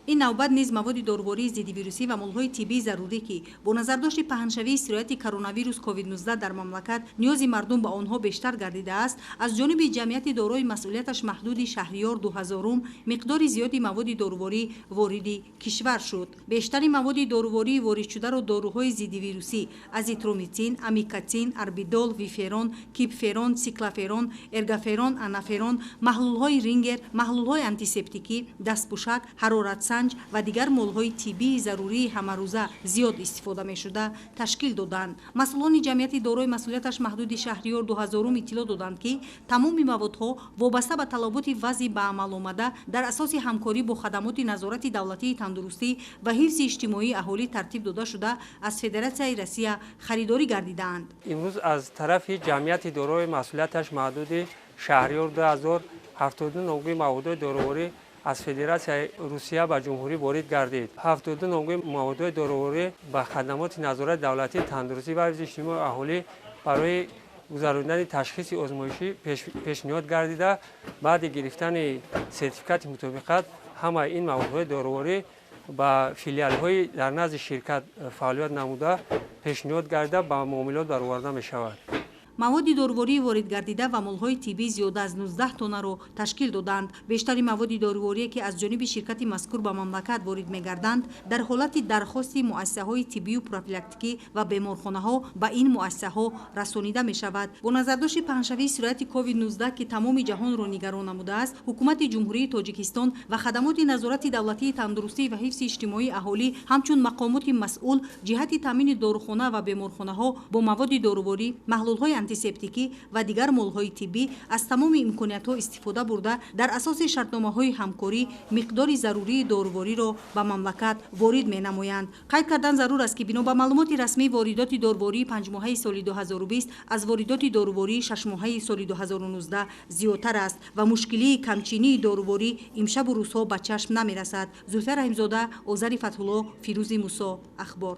Ин навбат низ маводи дорувории зиддивирусӣ ва молҳои тиббии зарурӣ, ки бо назардошти паҳншавии сирояти коронавирус COVID-19 дар мамлакат ниёзи мардум ба онҳо бештар гардидааст, аз ҷониби ҷамъияти дорои масъулияташ маҳдуди «Шаҳриёр 2000» миқдори зиёди маводи доруворӣ вориди кишвар шуд. Бештари маводи дорувории воридшударо доруҳои зиддивирусӣ азитромитсин, амикатсин, арбидол, виферон, кипферон, сиклаферон, эргаферон, анаферон, маҳлулҳои Рингер, маҳлулҳои антисептикӣ, дастпӯшак, ҳароратсанҷ ва дигар молҳои тиббии зарурии ҳамарӯза зиёд истифода мешуда ташкил доданд. Масъулони ҷамъияти дорои масъулияташ маҳдуди «Шаҳриёр 2000» иттилоъ доданд, ки тамоми маводҳо вобаста ба талаботи вазъи ба амал омада дар асоси ҳамкорӣ бо хадамоти назорати давлатии тандурустӣ ва ҳифзи иҷтимоии аҳолӣ тартиб дода шуда, аз Федератсияи Россия харидорӣ гардидаанд. Имрӯз аз тарафи ҷамъияти дорои масъулияташ маҳдуди «Шаҳриёр 2000» 72 номгӯи маводҳои доруворӣ аз Федератсияи Русия ба ҷумҳурӣ ворид гардид. 72 номгӯи маводҳои доруворӣ ба хадамоти назорати давлатии тандурустӣ ва ҳифзи иҷтимоии аҳолӣ барои гузаронидани ташхиси озмоишӣ пешниҳод гардида, баъди гирифтани сертификати мутобиқат ҳамаи ин маводҳои доруворӣ ба филиалҳои дар назди ширкат фаъолият намуда пешниҳод гардида, ба муомилот бароварда мешавад. Маводи дорувории воридгардида ва молҳои тиббӣ зиёда аз 19 тоннаро ташкил доданд. Бештари маводи доруворие, ки аз ҷониби ширкати мазкур ба мамлакат ворид мегарданд, дар ҳолати дархости муассисаҳои тиббию профилактикӣ ва беморхонаҳо ба ин муассисаҳо расонида мешавад. Бо назардошти паҳншавии сирояти COVID-19, ки тамоми ҷаҳонро нигарон намудааст, Ҳукумати Ҷумҳурии Тоҷикистон ва хадамоти назорати давлатии тандурустӣ ва ҳифзи иҷтимоии аҳолӣ ҳамчун мақомоти масъул ҷиҳати таъмини дорухона ва беморхонаҳо бо маводи доруворӣ, маҳлулҳои антисептикӣ ва дигар молҳои тиббӣ аз тамоми имкониятҳо истифода бурда, дар асоси шартномаҳои ҳамкорӣ миқдори зарурии дорувориро ба мамлакат ворид менамоянд. Қайд кардан зарур аст, ки бино ба маълумоти расмӣ, воридоти дорувории панҷмоҳаи соли 2020 аз воридоти дорувории шашмоҳаи соли 2019 зиёдтар аст ва мушкилии камчинии доруворӣ имшабу рӯзҳо ба чашм намерасад. Зулфия Раҳимзода, Озари Фатҳулло, Фирӯзи Мусо, Ахбор.